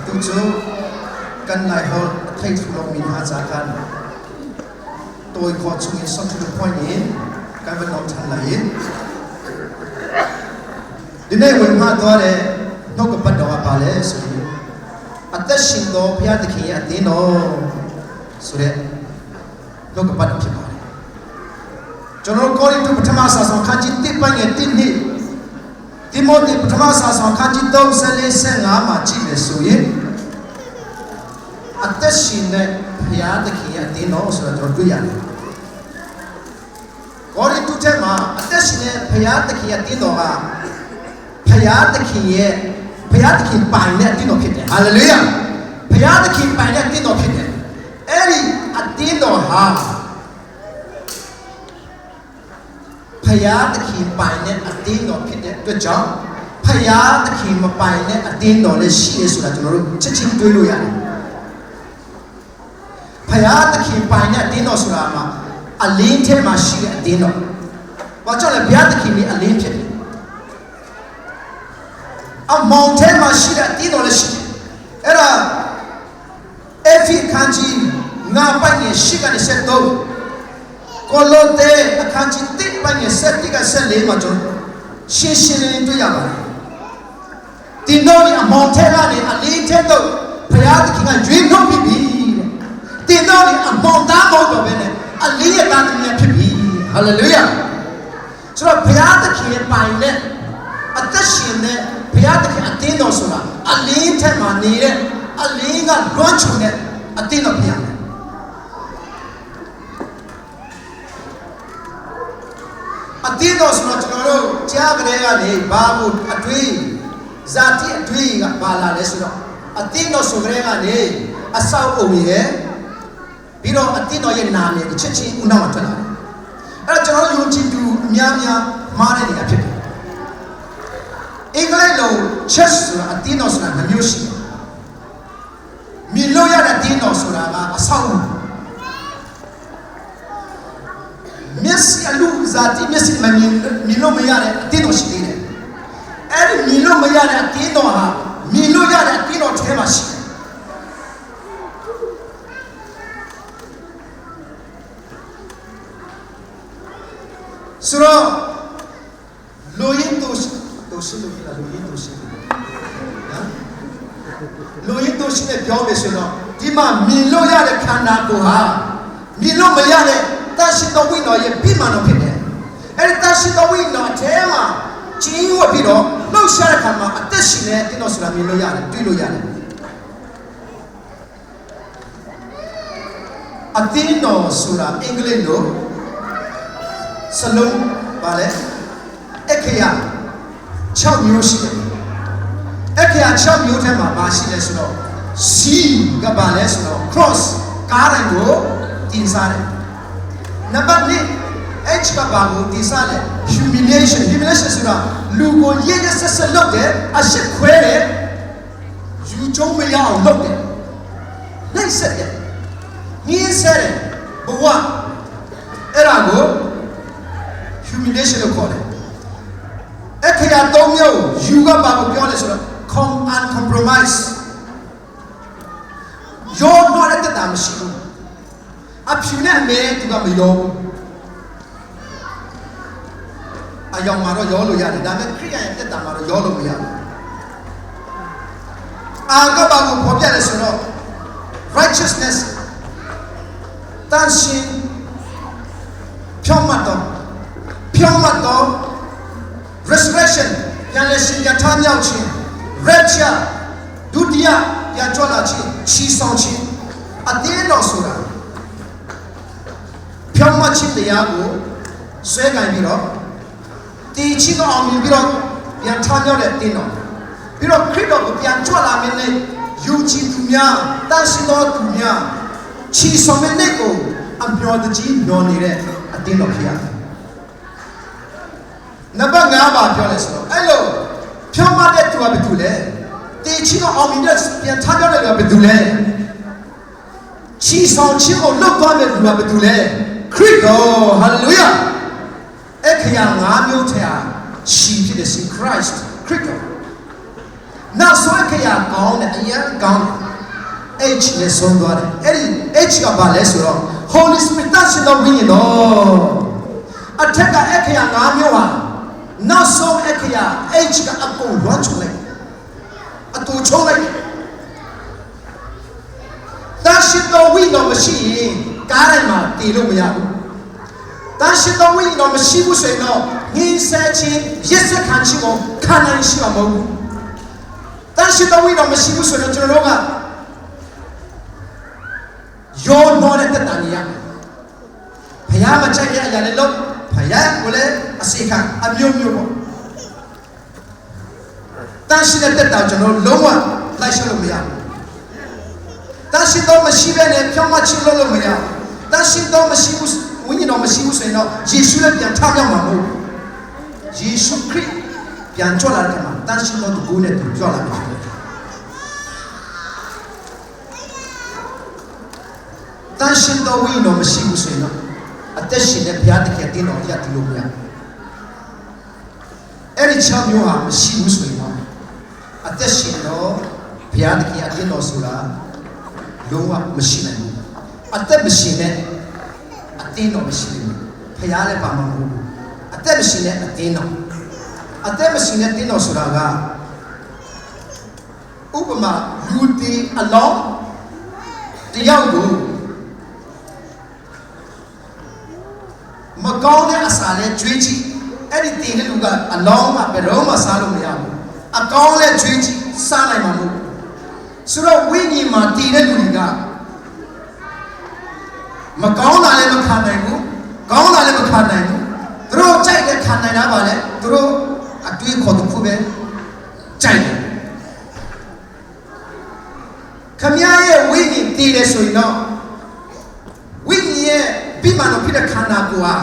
Atu cu kan Laiholh a thei thlu lomi hna ca khan tawi khawh chungin short to the point in kan van nawl ṭhan lai i ဒီနေ့ဝင်မှသွားတဲ့နှုတ်ကပတ်တော်ကပါလဲဆိုရင်အသက်ရှင်တော်ဘုရားသခင်ရဲ့အသင်းတော်ဆိုတဲ့နှုတ်ကပတ်တော်ဖြစ်ပါတယ်ကျွန်တော်ကောရိန္သုပထမစာဆောင်ခန်းကြီး1ပိုင်းငယ်1နှစ်တိမောသေပထမစာဆောင်ခန်းကြီး3 14 15မှာကြည့်မယ်ဆိုရင်အသက်ရှင်တဲ့ဘုရားသခင်ရဲ့အသင်းတော်ဆိုတာကျွန်တော်တွေ့ရတယ်ကောရိန္သုထဲမှာအသက်ရှင်တဲ့ဘုရားသခင်ရဲ့အသင်းတော်ကဘုရားသခင်ရဲ့ဘုရားသခင်ပိုင်တဲ့အသင်းတော်ဖြစ်တယ်ဟာလေလုယာဘုရားသခင်ပိုင်တဲ့အသင်းတော်ဖြစ်တယ်အဲ့ဒီအသင်းတော်ဟာဘုရားသခင်ပိုင်တဲ့အသင်းတော်ဖြစ်တဲ့အတွက်ကြောင့်ဘုရားသခင်မပိုင်တဲ့အသင်းတော်လည်းရှိတယ်ဆိုတာကျွန်တော်တို့ချက်ချင်းတွေးလို့ရတယ်ဘုရားသခင်ပိုင်တဲ့အသင်းတော်ဆိုတာမှာအလင်းထဲမှာရှိတဲ့အသင်းတော်ဘာကြောင့်လဲဘုရားသခင်ဒီအလင်းဖြစ်တယ်အမောင်ထဲမှာရှိတဲ့အသင်းတော်လည်းရှိတယ်အဲ့ဒါအဖီခန်းကြီးငါပိုင်ရဲ့ရှိကနေဆက်တော့ကိုလိုတဲအခန်းကြီး1ပိုင်ရဲ့7က14မှာကျွန်တော်ရှင်းရှင်းလင်းလင်းတွေ့ရပါတယ်တင်တော်ဒီအမောင်ထဲကနေအလင်းထဲတော့ဘုရားသခင်ကရွေးနှုတ်ပြီးပြီတဲ့တင်တော်ဒီအမောင်သားမဟုတ်တော့ဘဲနဲ့အလင်းရဲ့သားသမီးဖြစ်ပြီဟာလေလုယာဆိုတော့ဘုရားသခင်ပိုင်တဲ့အသက်ရှင်တဲ့ဘုရားသခင်အသင်းတော်ဆိုတာအလင်းထက်မှာနေတဲ့အလင်းကလွှမ်းခြုံတဲ့အသင်းတော်ဖြစ်ရမယ်အသင်းတော်ဆိုတော့ကျွန်တော်တို့ကြားကြတဲ့ကနေဘာကိုအတွေးဇာတိအတွေးကဘာလာလဲဆိုတော့အသင်းတော်ဆိုကြတဲ့ကနေအဆောက်အုံရဲ့ပြီးတော့အသင်းတော်ရဲ့နာမည်ကိုချက်ချင်းဦးနောက်မှာထွက်လာတယ်အဲ့တော့ကျွန်တော်တို့ယုံကြည်သူအများများမှားတဲ့နေရာဖြစ်တယ်အင်္ဂလိပ်လို church ဆိုတာအသင်းတော်ဆိုတာနှမျိုးရှိတယ်မြင်လို့ရတဲ့အသင်းတော်ဆိုတာကအဆောက်အုံမျက်စိအလူဇာတိမျက်စိမမြင်မြင်လို့မရတဲ့အသင်းတော်ရှိသေးတယ်အဲ့ဒီမြင်လို့မရတဲ့အသင်းတော်ဟာမြင်လို့ရတဲ့အသင်းတော်ထဲမှာရှိတယ်ဆိုတော့လူရင်းတို့တို့ရှိလို့လားလူရင်းတို့ရှိနော်လူရင်းတို့ရှိနေပြောမယ်ဆိုတော့ဒီမှာမြင်လို့ရတဲ့ခန္ဓာကိုယ်ဟာမြင်လို့မရတဲ့တရှိတော်ဝိညာဉ်ရဲ့ပြိမာန်တော်ဖြစ်တယ်အဲ့ဒီတရှိတော်ဝိညာဉ်အထဲမှာကျင်းဝတ်ပြီးတော့လှုပ်ရှားတဲ့ခါမှာအသက်ရှင်တဲ့တင်းတော်ဆိုတာမြင်လို့ရတယ်တွေ့လို့ရတယ်အသင်းတော်ဆိုတာအင်္ဂလိပ်လိုစလုံးပါလေအခရာ6မျိုးရှိတယ်အခရာ6မျိုးထဲမှာပါရှိလဲဆိုတော့ C ကပါလဲဆိုတော့ cross ကားတိုင်းကိုတင်စားတယ်နံပါတ်1 H ကပါကိုတင်စားတယ် humiliation humiliation ဆိုတာလူကိုရရဆက်ဆက်လုပ်တယ်အရှက်ခွဲတယ်ယူကျုံမရအောင်လုပ်တယ်နှိပ်စက်တယ်ညှင်းဆဲတယ်ဘဝအဲ့ဒါကို humiliation လို့ခေါ်တယ်အခရာ၃မျိုးယူကပါကိုပြောတယ်ဆိုတော့ com and compromise ရောတော့တဲ့တမရှိဘူးအဖြူနဲ့အမဲသူကမရောဘူးအယောင်မှာတော့ရောလို့ရတယ်ဒါပေမဲ့ခရိယရဲ့တက်တာမှာတော့ရောလို့မရဘူးအာကဘာကိုဖော်ပြလဲဆိုတော့ righteousness တန်ရှင်ဖြောင်းမတ်တော့ဖြောင်းမတ်တော့ resurrection ပြန်လည်ရှင်ပြန်ထမြောက်ခြင်း rapture ဒုတိယပြန်ကြွလာခြင်းချီဆောင်ခြင်းအသင်းတော်ဆိုတာဖြောင်းမတ်ခြင်းတရားကိုဆွဲကင်ပြီးတော့တည်ခြင်းတော်အောင်မြင်ပြီးတော့ပြန်ထမြောက်တဲ့အသင်းတော်ပြီးတော့ခရစ်တော်ကိုပြန်ကြွလာမင်းနဲ့ယုံကြည်သူများတန်ရှင်တော်သူများချီဆောင်တဲ့နေ့ကိုအမျော်တကြီးမျောနေတဲ့အသင်းတော်ဖြစ်ရတယ်နံပါတ်5ပါပြောလဲဆိုတော့အဲ့လိုဖြောင်းမတဲ့သူကဘယ်သူလဲတေချင်းတော့အောင်မြင်တဲ့ပြန်ထားပြောတဲ့လူကဘယ်သူလဲချီဆောင်ချင်းကိုလွတ်သွားတဲ့လူကဘယ်သူလဲခရစ်တော်ဟာလေလုယာအခရာ၅မျိုးထဲဟာချီဖြစ်တဲ့ရှင် Christ ခရစ်တော်နောက်ဆုံးအခ အခရာကောင်းတယ်အရန်ကောင်းတယ် H နဲ့ဆုံးသွားတယ်အဲ့ဒီ H ကဘာလဲဆိုတော့ Holy Spirit တရှင်တော်ဝိညာဉ်တော်အထက်ကအခရာ၅မျိုးဟာနောက်ဆုံးအခရာ H ကအကုန်လွှမ်းခြုံလိုက်အတူချုံလိုက်တရှင်တော်ဝိညာဉ်တော်မရှိရင်ကားတိုင်းမှာတည်လို့မရဘူးတရှင်တော်ဝိညာဉ်တော်မရှိဘူးဆိုရင်တော့ငင်းဆဲခြင်းရစ်စက်ခံခြင်းကိုခံနိုင်ရှိမှာမဟုတ်ဘူးတရှင်တော်ဝိညာဉ်တော်မရှိဘူးဆိုတော့ကျွန်တော်တို့ကယောနောတဲ့တက်တာနေရဖယားမကြိုက်တဲ့အရာလည်းလုပ်ဖယားကိုလည်းအစီခံအမျိုးမျိုးပေါ့တန်ရှိတဲ့တက်တာကျွန်တော်လုံးဝလိုက်ရှုပ်လို့မရဘူးတန်ရှိတော့မရှိဘဲနဲ့ဖြောင်းမချလို့လို့မရဘူးတန်ရှိတော့မရှိဘူးဝိညာဉ်တော်မရှိဘူးဆိုရင်တော့ယေရှုလည်းပြန်ထမြောက်မှာမဟုတ်ဘူးယေရှုခရစ်ပြန်ကြွလာတဲ့အခါမှာတန်ရှိတော်သူကိုယ်နဲ့သူကြွလာပြီဖြစ်တယ်တန်ရှင်တော်ဝိညာဉ်တော်မရှိဘူးဆိုရင်တော့အသက်ရှင်တဲ့ဘုရားသခင်တင်းတော်ရပ်တည်လို့မရဘူးအဲ့ဒီ6မျိုးဟာမရှိဘူးဆိုရင်တော့အသက်ရှင်တော့ဘုရားသခင်အတင်းတော်ဆိုတာလုံးဝမရှိနိုင်ဘူးအသက်မရှိတဲ့အတင်းတော်မရှိဘူးဘုရားလည်းပါမှာမဟုတ်ဘူးအသက်မရှိတဲ့အတင်းတော်အသက်မရှိတဲ့တင်းတော်ဆိုတာကဥပမာလူတီအလောင်းတယောက်ကိုမကောင်းတဲ့အစာလဲကျွေးကြည့်အဲ့ဒီတင်တဲ့လူကအလောင်းကဘယ်တော့မှစားလို့မရဘူးအကောင်းလဲကျွေးကြည့်စားနိုင်မှာမဟုတ်ဘူးဆိုတော့ဝိညာဉ်မှာတည်တဲ့လူတွေကမကောင်းတာလည်းမခံနိုင်ဘူးကောင်းတာလည်းမခံနိုင်ဘူးသူတို့ကြိုက်တဲ့ခံနိုင်တာပါလေသူတို့အတွေးခေါ်တစ်ခုပဲကြိုက်တယ်ခမည်းရဲ့ဝိညာဉ်တည်တယ်ဆိုရင်တော့ဝိညာဉ်ရဲ့ပြမတော်ဖြစ်တဲ့ခန္ဓာကိုယ်ဟာ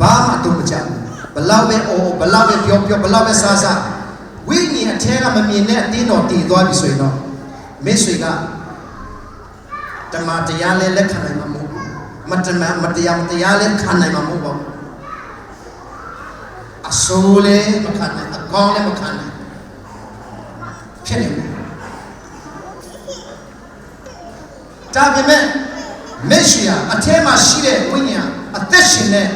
ဘာမှတော့မကြဘူးဘလောက်ပဲအော်ဘလောက်ပဲပြောပြောဘလောက်ပဲစားစားဝိညာဉ်အထဲကမမြင်တဲ့အတင်းတော်တည်သွားပြီဆိုရင်တော့မိတ်ဆွေကတမန်တရားလဲလက်ခံနိုင်မှာမဟုတ်ဘူးမတမန်မတရားမတရားလဲခံနိုင်မှာမဟုတ်ပါဘူးအဆိုးလဲမခံနိုင်အကောင်းလဲမခံနိုင်ဖြစ်နေတယ်ဒါပေမဲ့မိတ်ဆွေဟာအထဲမှာရှိတဲ့ဝိညာဉ်အသက်ရှင်တဲ့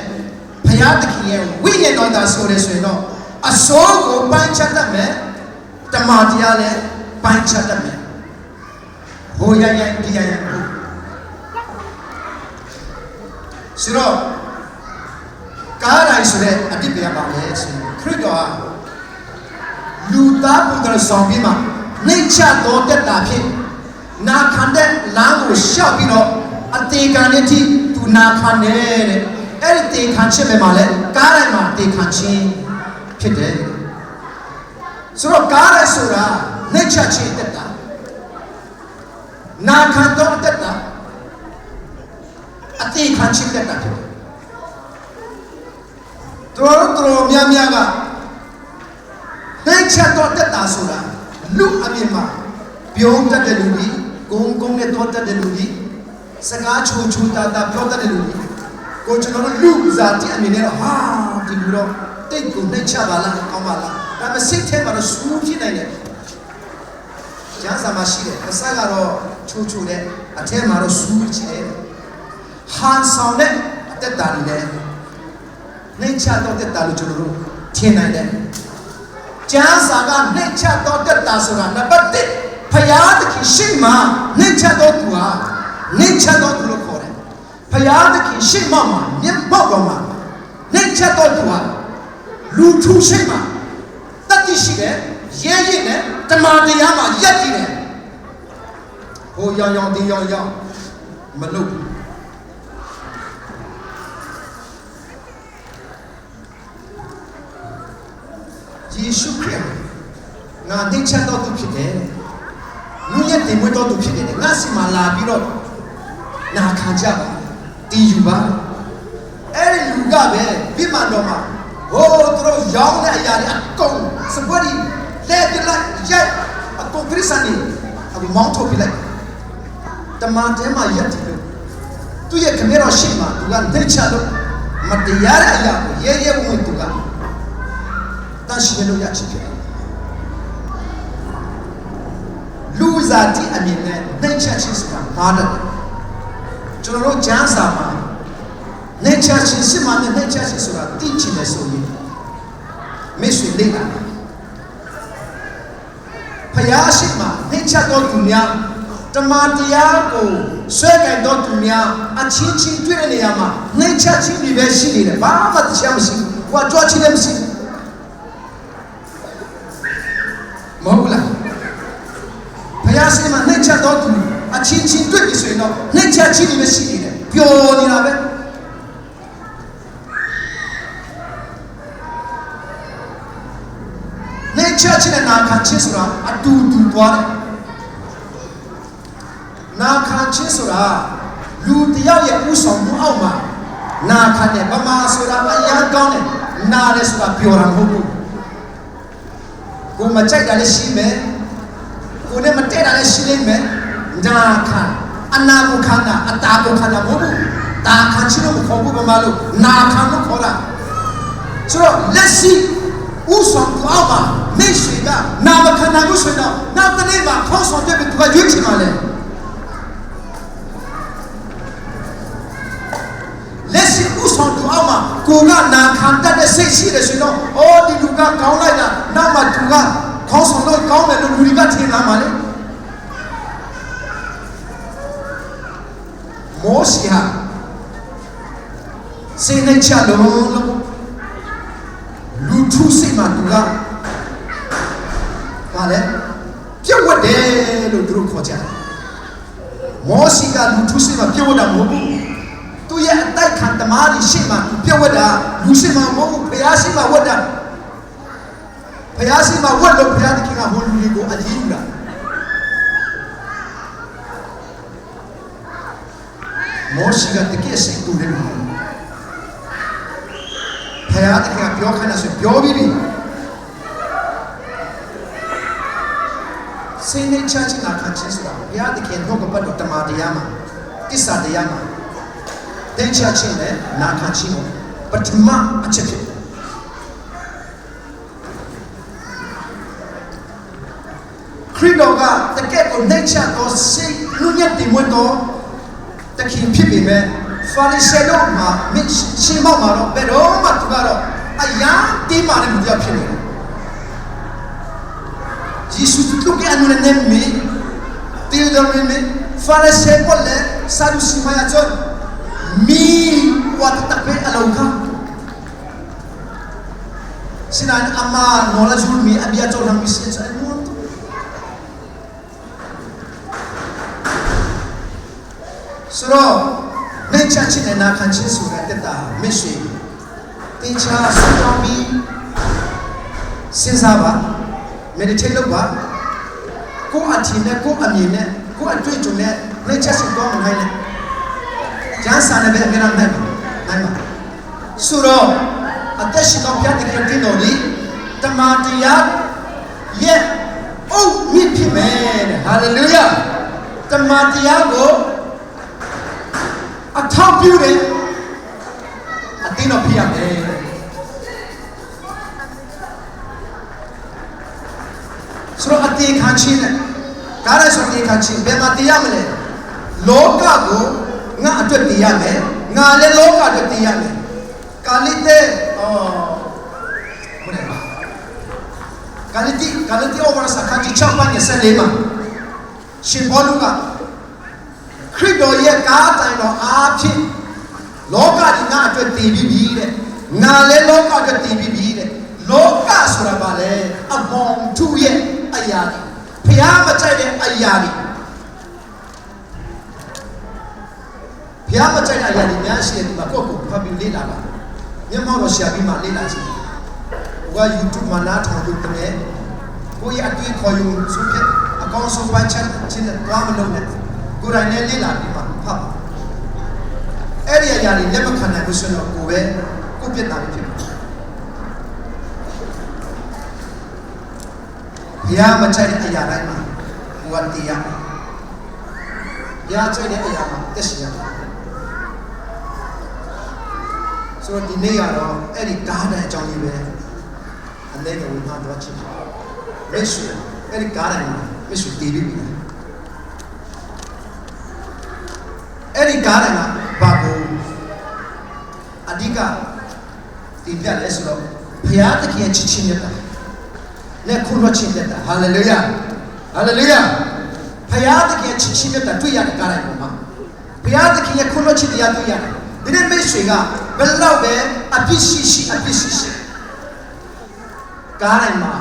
ဘုရားသခင်ရဲ့ဝိညာဉ်တော်သာဆိုတယ်ဆိုရင်တော့အစိုးကိုပိုင်းခြားတတ်မယ်တမန်တရားလည်းပိုင်းခြားတတ်မယ်ဟိုရရဒီရရဟုတ်ဆိုတော့ကားတိုင်းဆိုတဲ့အတိပ္ပယ်ပါလေဆိုရင်ခရစ်တော်ဟာလူသားပုံသဏ္ဍာန်ဆောင်ပြီးမှနှိမ့်ချတော်တက်တာဖြစ်နာခံတဲ့လမ်းကိုရှောက်ပြီးတော့အသေးခံတဲ့ထိသူနာခံတယ်တဲ့အဲ့ဒီတေခံခြင်းပဲမှာလဲကားတိုင်းမှာတေခံခြင်းဖြစ်တယ်ဆိုတော့ကားတိုင်းဆိုတာနှိမ့်ချခြင်းတက်တာနာခံတော့တက်တာအသေးခံခြင်းတက်တာဖြစ်တယ်တော်တော်များများကနှိမ့်ချတော့တက်တာဆိုတာလူအမြင်မှာပြုံးတတ်တဲ့လူကြီးဂုံဂုံနဲ့တော့တတ်တဲ့လူကြီးစကားချိုချိုတာတာပြောတတ်တဲ့လူကြီးကိုကျွန်တော်တို့လူစားတိအမြင်နဲ့တော့ဟာဒီလူတော့တိတ်ကိုနှိမ့်ချပါလားကောင်းပါလားဒါပေမဲ့စိတ်ထဲမှာတော့စူးဖြစ်နိုင်တယ်ကျမ်းစာမှာရှိတယ်အစကတော့ချိုချိုတဲ့အထက်မှာတော့စူးချတယ်ဟန်ဆောင်တဲ့အသက်တာတွေလည်းနှိမ့်ချတော့တက်တာလို့ကျွန်တော်တို့ထင်နိုင်တယ်ကျမ်းစာကနှိမ့်ချတော့တက်တာဆိုတာနံပါတ်1ဖယားသခင်ရှိမှနှိမ့်ချတော့သူဟာနှိမ့်ချတော့သူလို့ခေါ်တယ်ဖယားသခင်ရှိမှမှာမျက်မှောက်တော်မှာနှိမ့်ချတော့သူဟာလူထူရှိမှတတ်သိရှိတယ်ရဲရင်နဲ့တမန်တရားမှာရက်တည်တယ်ဟိုရောင်ရောင်တင်းရောင်ရောင်မလုပ်ဘူးယေရှုခရစ်ငါနှိမ့်ချတော့သူဖြစ်တယ်လူရဲ့တင်မွေးတော့သူဖြစ်တယ်ငါစီမှာလာပြီးတော့နာခံကြပါတီးယူပါအဲ့ဒီလူကပဲပြမတော်မှာဟိုသူတို့ရောင်းတဲ့အရာတွေအကုန်စပွဲဒီလဲပြလိုက်ရိုက်အကုန်ခရစ်စန်နေအခုမောင်းထုတ်ပြလိုက်တမန်တဲမှာရက်တည်လို့သူ့ရဲ့ခမည်းတော်ရှိမှသူကနှိမ့်ချလို့မတရားတဲ့အရာကိုရဲရဲဝံ့ဝံ့သူကတန်ရှင်းလို့ရချစ်ဖြစ်တယ်။ ဇာတိအမြင်နဲ့နှိမ်ချက်ချင်းဆိုတာမှားတတ်တယ်ကျွန်တော်တို့ကျမ်းစာမှာနှိမ်ချက်ချင်းစစ်မှန်တဲ့နှိမ်ချက်ချင်းဆိုတာသိချင်တယ်ဆိုရင်မိတ်ဆွေလေ့လာဖယားရှိမှနှိမ်ချက်တော်သူများတမန်တရားကိုဆွဲကင်တော်သူများအချင်းချင်းတွေ့တဲ့နေရာမှာနှိမ်ချက်ချင်းတွေပဲရှိနေတယ်ဘာမှတရားမရှိဘူးဟိုကြွားချင်းလည်းမရှိဘူးမဟုတ်လားဖယားရှိမှနှိမ်ချက်တော်သူအချင်းချင်းတွေ့ပြီဆိုရင်တော့နှိမ်ချက်ချင်းတွေပဲရှိနေတယ်ပျော်နေတာပဲနှိမ်ချက်ချင်းနဲ့နာခံချင်းဆိုတာအတူတူသွားတယ်နာခံချင်းဆိုတာလူတယောက်ရဲ့ဥဆောင်မှုအောက်မှာနာခံတယ်ဗမာဆိုတာအရန်ကောင်းတယ်နာတယ်ဆိုတာပျော်တာမဟုတ်ဘူးကိုမကြိုက်တာလည်းရှိမယ်ကိုနဲ့မတည့်တာလည်းရှိလိမ့်မယ်နာခံအနာကိုခံတာအတာကိုခံတာမဟုတ်ဘူးတာခံချင်းလို့မခေါ်ဘူးဗမာလို့နာခံလို့ခေါ်တာဆိုတော့လက်ရှိဥဆောင်သူအောက်မှာမိတ်ဆွေကနာမခံနိုင်ဘူးဆိုရင်တော့နောက်တနေ့မှာခေါင်းဆောင်တဲ့သူကရွေးချယ်ပါလေလက်ရှိဥဆောင်သူအောက်မှာကိုကနာခံတတ်တဲ့စိတ်ရှိတယ်ဆိုတော့အော်ဒီလူကကောင်းလိုက်တာနောက်မှသူကခေါင်းဆောင်လို့ကောင်းတယ်လို့လူတွေကထင်လာမှာလေမောရှေဟာစိတ်နဲ့ချလုံးလို့လူထုစိတ်မှာသူကဘာလဲပြက်ဝတ်တယ်လို့သူတို့ခေါ်ကြတယ်မောရှေကလူထုစိတ်မှာပြက်ဝတ်တာမဟုတ်ဘူးသူရဲ့အတိုက်ခံတမားတွေရှေ့မှာသူပြက်ဝတ်တာလူရှေ့မှာမဟုတ်ဘူးဖျားရှေ့မှာဝတ်တာဖျားရှေ့မှာဝတ်လို့ဖျားသခင်ကဟိုလူတွေကိုအရေးယူတာမောရှေကတကယ်စိတ်တူတယ်လူဖျားသခင်ကပြောခိုင်းတာဆိုပြောပြီးပြီစိတ်နဲ့ချချင်တာခံချင်းဆိုတာဘုရားသခင်နှုတ်ကပတ်တော်တမန်တရားမှာတစ္ဆာတရားမှာတင်ချချင်းနဲ့နာခံချင်းကိုပထမအချက်ဖြစ်ခရစ်တော်ကတကယ့်ကိုနှိမ့်ချသောစိတ်နုညံ့တင်ဝင်သောတခင်ဖြစ်ပေမဲ့ဖာရိရှဲတို့မှာမရှင်မောက်မှာတော့ဘယ်တော့မှသူကတော့အယားတင်းမာတဲ့လူတစ်ယောက်ဖြစ်နေတယ်ယေရှုသူကအနုနဲ့မီတေတော်မီဖာရိရှဲကိုလည်းစာဒုစီမယာချွန်မီဝတ်တပေအလောကစနန်အမာနောလာဇူမီအဘီယာချောလမ်မီစီချန်မွန်ဆိုတော့နေချချင်းနဲ့နာခံချင်းဆိုတဲ့တက်တာမိတ်ဆွေတင်ချာဆူတောင်းပြီးစဉ်းစားပါ meditate လုပ်ပါကိုယ်အထင်နဲ့ကိုယ်အမြင်နဲ့ကိုယ်အတွေ့အကြုံနဲ့နေချချင်းတော့မနိုင်နဲ့ကျမ်းစာနဲ့ပဲအများအားနိုင်ပါနိုင်ပါဆိုတော့အသက်ရှင်တော်ဘုရားသခင်တင်တော်ဒီတမန်တရားရဲ့အုတ်မြစ်ဖြစ်မယ်တဲ့ဟာလေလုယာတမန်တရားကိုအထောက်ပြုတယ်အတင်းတော်ဖြစ်ရမယ်ဆိုတော့အတေခံချင်းနဲ့ကားရဆိုတေခံချင်းဘယ်မှာတရားမလဲလောကကိုငါအတွက်တရားမယ်ငါလည်းလောကအတွက်တရားမယ်ကာလိတေအော်ဘယ်လဲကာလိတိကာလိတိဩဝါဒစာခန်းကြီး6ပိုင်း24မှာရှင်ဘောလူကခရစ်တော်ရဲ့ကားတိုင်တော်အားဖြင့်လောကဒီငါအတွက်တည်ပြီးပြီတဲ့ငါလည်းလောကအတွက်တည်ပြီးပြီတဲ့လောကဆိုတာဘာလဲအမောင်ထုရဲ့အရာတွေဖျားမကြိုက်တဲ့အရာတွေဖျားမကြိုက်တဲ့အရာတွေများရှိတယ်ဒီမှာကိုယ့်ကိုဖတ်ပြီးလေ့လာပါမျက်မှောက်တော်ရှာပြီးမှလေ့လာကြည့်ဟိုက YouTube မှာနားထောင်လို့တည်းကိုယ့်ရဲ့အတွေ့ခေါ်ယူဆုံးဖြတ်အကောင်းဆုံးပိုင်းချက်ချင်းနဲ့တွားမလုံးနဲ့ကိုယ်တိုင်လည်းလေ့လာပြီးမှဖတ်ပါအဲ့ဒီအရာတွေလက်မခံနိုင်ဘူးဆိုတော့ကိုယ်ပဲကိုပြစ်တာဖြစ်တယ်ဘုရားမကြိုက်တဲ့အရာတိုင်းမှာကိုကတရားဘုရားကြိုက်တဲ့အရာမှာတက်ရှင်ရမှာဆိုတော့ဒီနေ့ကတော့အဲ့ဒီကားတဲ့အကြောင်းကြီးပဲအနေနဲ့ဝင်မှတော့ချင်မိတ်ဆွေအဲ့ဒီကားတိုင်းမှာမိတ်ဆွေတည်ပြီးပြီ။ အဲ့ဒီကားတိုင်းကဘာကိုအဓိကတင်ပြလဲဆိုတော့ဘုရားသခင်ရဲ့ချစ်ချင်းမြတ်တာနဲ့ခွင့်လွှတ်ခြင်းမြတ်တာဟာလေလုယာဟာလေလုယာဘုရားသခင်ရဲ့ချစ်ချင်းမြတ်တာတွေ့ရတဲ့ကားတိုင်းပေါ်မှာဘုရားသခင်ရဲ့ခွင့်လွှတ်ခြင်းတရားတွေ့ရတယ်ဒီနေ့မိတ်ဆွေကဘယ်လောက်ပဲအပြစ်ရှိရှိအပြစ်ရှိရှိကားတိုင်းမှာ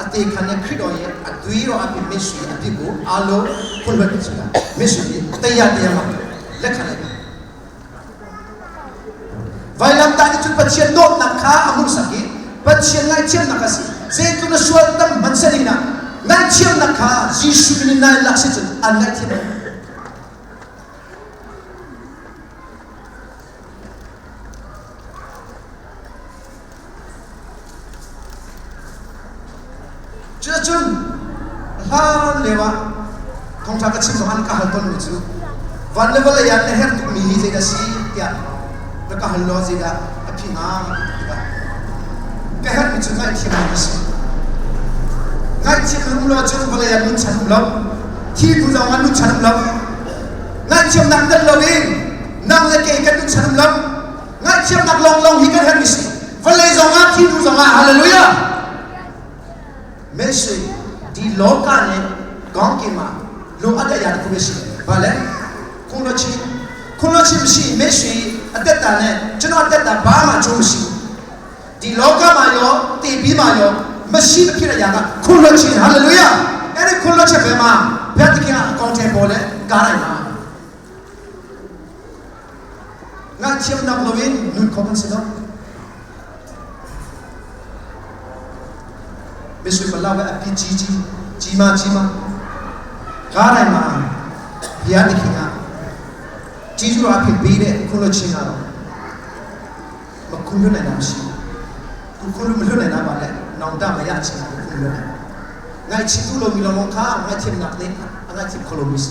အသေးခံတဲ့ခရစ်တော်ရဲ့အသွေးတော်အဖြစ်မိတ်ဆွေအပြစ်ကိုအလုံးခွင့်လွှတ်တယ်ဆိုတာမိတ်ဆွေတရားတရားမှာလက်ခံလိုက်ပါ Vailam tani chun Pathian dawt nak kha a hmuhsak i Pathian ngaithiamnak a si. Zeitluk na sual tam hmanh seh na ngaithiamnak kha Jesuh min in nai lak si cun an ngaihthiam lo. Cucun hlan lio ah thawngṭha ka chim zong an ka hal tawnmi cu van le vawlei ah na herh tukmi hi zeidah si tiah na ka hal law zeidah a phi hnga tikah ka herhmi cu ngaihthiamnak a si. Ngaihthiam um lo cun vawlei ah nun chan um lo. Thi hnu zong ah nun chan um lo. Ngaihthiamnak tel loin nang le kei kan nun chan um lo. Ngaihthiamnak lawnglawng hi kan herhmi si. Vawlei zong ah thi hnu zong ah hallelujah. Messi di loka ne gong ki ma lo ada ya ku besi bale kulo chi kulo chi msi messi atetta ne chuno atetta ba ma chu msi di loka ma yo ti bi ma yo masi ma phira ya ka kulo chi hallelujah အဲ့ဒီခုလွတ်ချက်ပဲမှာဘုရားသခင်ကအကောင့်ထဲပေါ်လဲကားလိုက်မှာငါချင်နာဘလဝင်းနုခေါမစတော့ မိတ်ဆွေဘလောက်ပဲအပြစ်ကြီးကြီးကြီးမကြီးမကားတိုင်းမှာဘုရားသခင်ကကြီးစုအဖြစ်ပေးတဲ့ခုလွတ်ခြင်းကတော့မခုလွတ်နိုင်တာမရှိဘူးခုလွတ်မလွတ်နိုင်တာပါလေနောင်တမရချင်တာခုလွတ်နိုင်ငါချစ်သူလိုမီလောခါငါချစ်နာနေငါချစ်ခလိုမီစ